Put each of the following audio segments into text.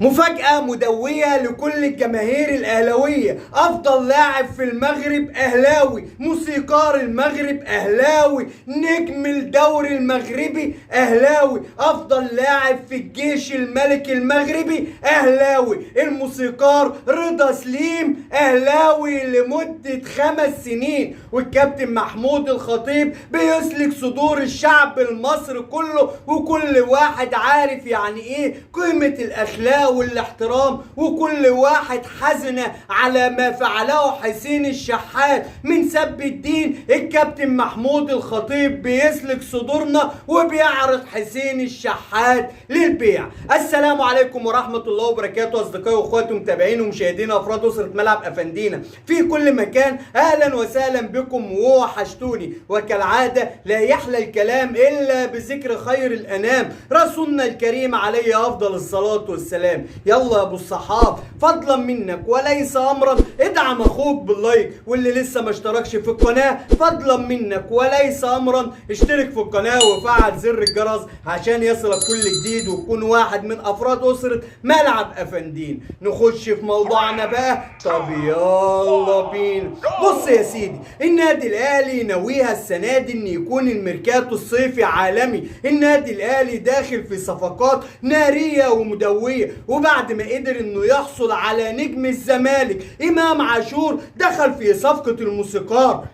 مفاجأة مدوية لكل الجماهير الأهلاوية. أفضل لاعب في المغرب أهلاوي، موسيقار المغرب أهلاوي، نجم الدوري المغربي أهلاوي، أفضل لاعب في الجيش الملكي المغربي أهلاوي، الموسيقار رضا سليم أهلاوي لمدة 5 سنين. والكابتن محمود الخطيب بيسلك صدور الشعب المصري كله، وكل واحد عارف يعني إيه قيمة الأخلاق والاحترام، وكل واحد حزن على ما فعله حسين الشحات من سب الدين. الكابتن محمود الخطيب بيسلك صدورنا وبيعرض حسين الشحات للبيع. السلام عليكم ورحمة الله وبركاته أصدقائي وأخواتي ومتابعين ومشاهدين أفراد أسرة ملعب أفندينا في كل مكان، أهلا وسهلا بكم ووحشتوني. وكالعادة لا يحلى الكلام إلا بذكر خير الأنام رسولنا الكريم عليه أفضل الصلاة والسلام. يلا يا ابو الصحاب، فضلا منك وليس امرا ادعم اخوك بال like، واللي لسه ما اشتركش في القناة فضلا منك وليس امرا اشترك في القناة وفعل زر الجرس عشان يصلك كل جديد وتكون واحد من افراد اسرة ملعب افندين. نخش في موضوعنا بقى، طب يلا بينا. بص يا سيدي، النادي الاهلي ناويها السنة دي ان يكون الميركاتو الصيفي عالمي. النادي الاهلي داخل في صفقات نارية ومدوية، وبعد ما قدر انه يحصل على نجم الزمالك امام عاشور دخل في صفقة الموسيقار.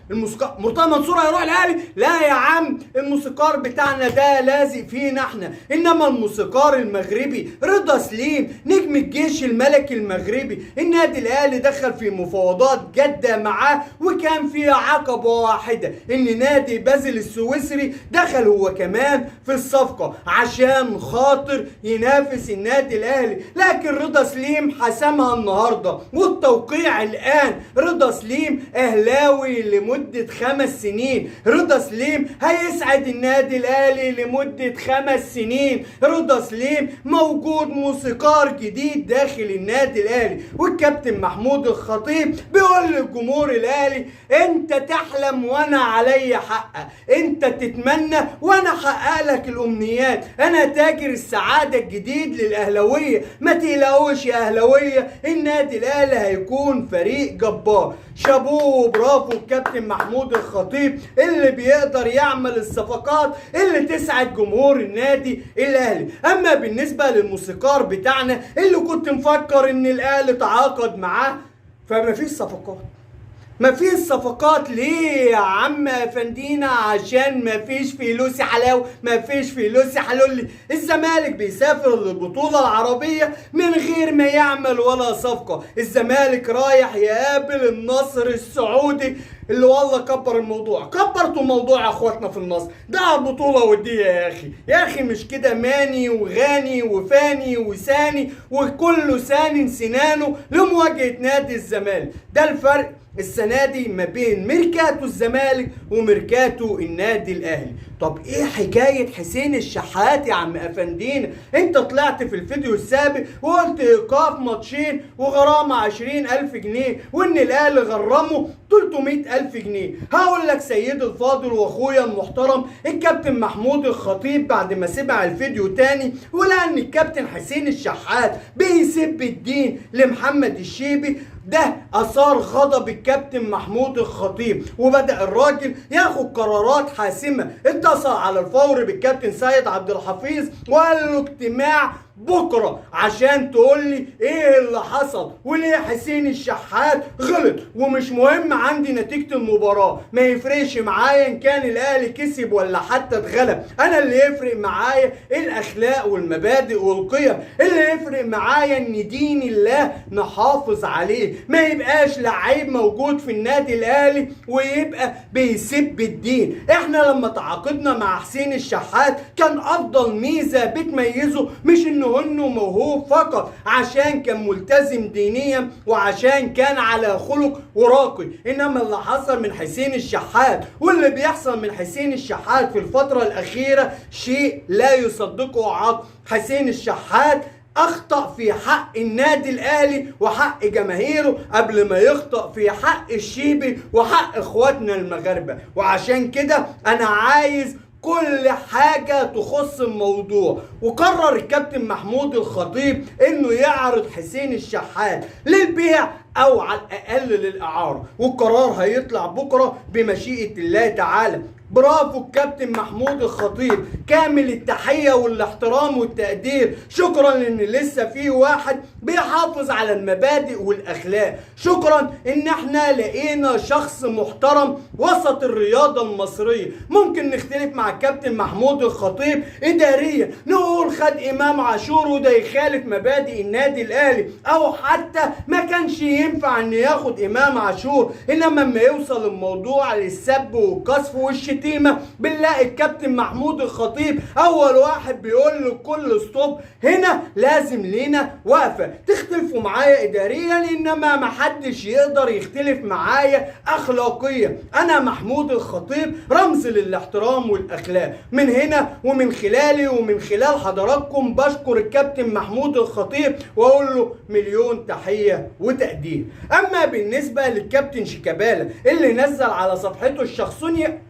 مرتضى منصور هيروح الاهلي؟ لا يا عم، الموسيقار بتاعنا ده لازق فينا احنا. انما الموسيقار المغربي رضا سليم نجم الجيش الملكي المغربي، النادي الاهلي دخل في مفاوضات جادة معاه، وكان في عقبة واحدة ان نادي بازل السويسري دخل هو كمان في الصفقة عشان خاطر ينافس النادي الاهلي، لكن رضا سليم حسمها النهارده والتوقيع الان. رضا سليم اهلاوي لمدة 5 سنين، رضا سليم هيسعد النادي الاهلي لمدة 5 سنين، رضا سليم موجود موسيقار جديد داخل النادي الاهلي. والكابتن محمود الخطيب بيقول للجمهور الاهلي انت تحلم وانا علي حقق، انت تتمنى وانا احقق لك الامنيات، انا تاجر السعادة الجديد للاهلاوية. ما تقلقوش يا اهلاويه، النادي الاهلي هيكون فريق جبار. شابوه برافو الكابتن محمود الخطيب اللي بيقدر يعمل الصفقات اللي تسعد جمهور النادي الاهلي. اما بالنسبة للموسيقار بتاعنا اللي كنت مفكر ان الاهلي تعاقد معاه، فما فيش صفقات. مفيش صفقات ليه يا عم افندينا؟ عشان مفيش فلوس يا حلاوة، مفيش فلوس يا حلولي. الزمالك بيسافر للبطولة العربية من غير ما يعمل ولا صفقة. الزمالك رايح يقابل النصر السعودي اللي والله كبر الموضوع، كبرتوا موضوع يا اخواتنا في النصر ده بطوله وديه يا اخي، يا اخي مش كده، ماني وغاني وفاني وساني وكله سان سنانه لمواجهة نادي الزمالك. ده الفرق السنة دي ما بين ميركاتو الزمالك وميركاتو النادي الاهلي. طب ايه حكاية حسين الشحات يا عم افندينا؟ انت طلعت في الفيديو السابق وقلت ايقاف ماتشين وغرامه 20,000 جنيه وان الاهلي غرمه 300,000 جنيه. هقول لك سيد الفاضل واخويا المحترم الكابتن محمود الخطيب بعد ما سمع الفيديو تاني ولقى ان الكابتن حسين الشحات بيسب الدين لمحمد الشيبي، ده اثار غضب الكابتن محمود الخطيب وبدأ الراجل ياخد قرارات حاسمة. اتصل على الفور بالكابتن سيد عبد الحفيظ وقال له اجتماع بكرة عشان تقول لي ايه اللي حصل وليه حسين الشحات غلط، ومش مهم عندي نتيجة المباراة، ما يفرقش معايا ان كان الاهلي كسب ولا حتى اتغلب، انا اللي يفرق معايا الاخلاق والمبادئ والقيم، اللي يفرق معايا ان دين الله نحافظ عليه، ما يبقاش لعيب موجود في النادي الاهلي ويبقى بيسب الدين. احنا لما تعاقدنا مع حسين الشحات كان افضل ميزة بتميزه مش انه موهوب فقط، عشان كان ملتزم دينيا وعشان كان على خلق وراقي. انما اللي حصل من حسين الشحات واللي بيحصل من حسين الشحات في الفترة الأخيرة شيء لا يصدقه عقل. حسين الشحات أخطأ في حق النادي الأهلي وحق جماهيره قبل ما يخطأ في حق الشيبي وحق إخواتنا المغاربة، وعشان كده أنا عايز كل حاجة تخص الموضوع. وقرر الكابتن محمود الخطيب انه يعرض حسين الشحات للبيع او على الاقل للاعاره، والقرار هيطلع بكره بمشيئة الله تعالى. برافو الكابتن محمود الخطيب، كامل التحية والاحترام والتقدير. شكرا ان لسه في واحد بيحافظ على المبادئ والاخلاق، شكرا ان احنا لقينا شخص محترم وسط الرياضة المصرية. ممكن نختلف مع الكابتن محمود الخطيب اداريا، نقول خد امام عاشور وده يخالف مبادئ النادي الاهلي، او حتى ما كانش ينفع ان ياخد امام عاشور، انما لما يوصل الموضوع للسب والقذف والشتيمة بنلاقي الكابتن محمود الخطيب اول واحد بيقول لكل stop، هنا لازم لينا وقفه. تختلفوا معايا اداريا، انما ما حدش يقدر يختلف معايا اخلاقيا. انا محمود الخطيب رمز للاحترام والاخلاق. من هنا ومن خلالي ومن خلال حضراتكم بشكر الكابتن محمود الخطيب واقول له مليون تحية وتقدير. اما بالنسبة للكابتن شيكابالا اللي نزل على صفحته الشخصونيه،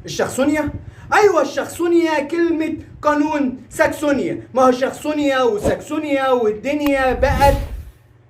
الشخصونية؟ ايوه الشخصونية، كلمة قانون ساكسونيا، ما هو شخصونيا وساكسونيا والدنيا بقت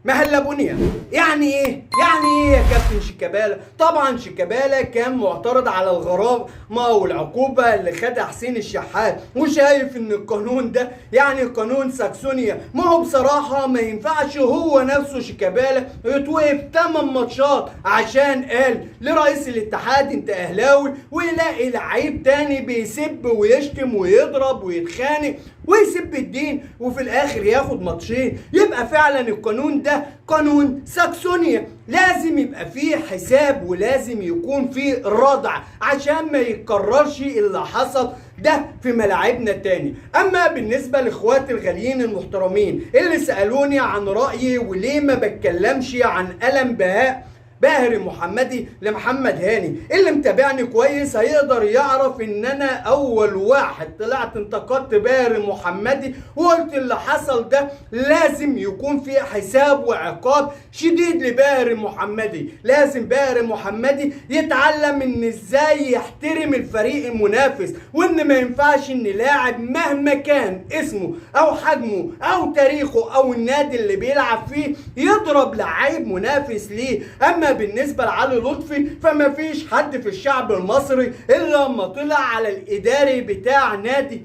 مهلبونيا. يعني ايه؟ يعني ايه يا كابتن شيكابالا؟ طبعا شيكابالا كان معترض على الغرامة والعقوبة اللي خدها حسين الشحات، وشايف ان القانون ده يعني قانون ساكسونيا. ما هو بصراحة ما ينفعش هو نفسه شيكابالا يتوقف 8 ماتشات عشان قال لرئيس الاتحاد انت اهلاوي، ويلاقي لعيب تاني بيسب ويشتم ويضرب ويتخانق ويسب الدين، وفي الاخر ياخد ماتشين. يبقى فعلا القانون ده قانون ساكسونيا، لازم يبقى فيه حساب ولازم يكون فيه ردع عشان ما يتكررش اللي حصل ده في ملاعبنا تاني. اما بالنسبة لاخواتي الغاليين المحترمين اللي سألوني عن رأيي وليه ما بتكلمش عن ألم بهاء باهر المحمدي لمحمد هاني، اللي متابعني كويس هيقدر يعرف ان انا اول واحد طلعت انتقدت باهر المحمدي وقلت اللي حصل ده لازم يكون في حساب وعقاب شديد لباهر المحمدي. لازم باهر المحمدي يتعلم ان ازاي يحترم الفريق المنافس، وان ما ينفعش ان لاعب مهما كان اسمه او حجمه او تاريخه او النادي اللي بيلعب فيه يضرب لعيب منافس ليه. اما بالنسبة لعلي لطفي فما فيش حد في الشعب المصري الا لما طلع على الاداري بتاع نادي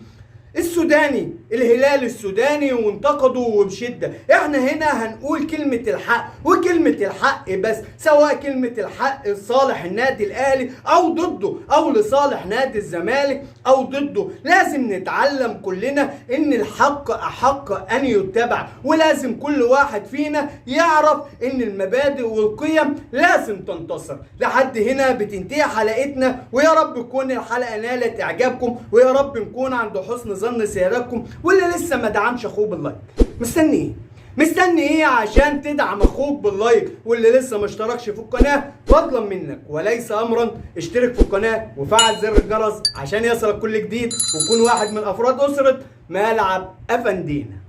السوداني الهلال السوداني وانتقدوا وبشدة. احنا هنا هنقول كلمة الحق وكلمة الحق بس، سواء كلمة الحق لصالح النادي الاهلي او ضده، او لصالح نادي الزمالك او ضده. لازم نتعلم كلنا ان الحق احق ان يتبع، ولازم كل واحد فينا يعرف ان المبادئ والقيم لازم تنتصر. لحد هنا بتنتهي حلقتنا، ويا رب تكون الحلقة نالت اعجابكم، ويا رب نكون عند حسن ظن سيادتكم. واللي لسه ما دعمش اخوه بال like، مستني ايه؟ مستني ايه عشان تدعم اخوك بال like؟ واللي لسه ما اشتركش في القناة فضلا منك وليس امرا اشترك في القناة وفعل زر الجرس عشان يصلك كل جديد، وتكون واحد من افراد اسره ملعب افندينا.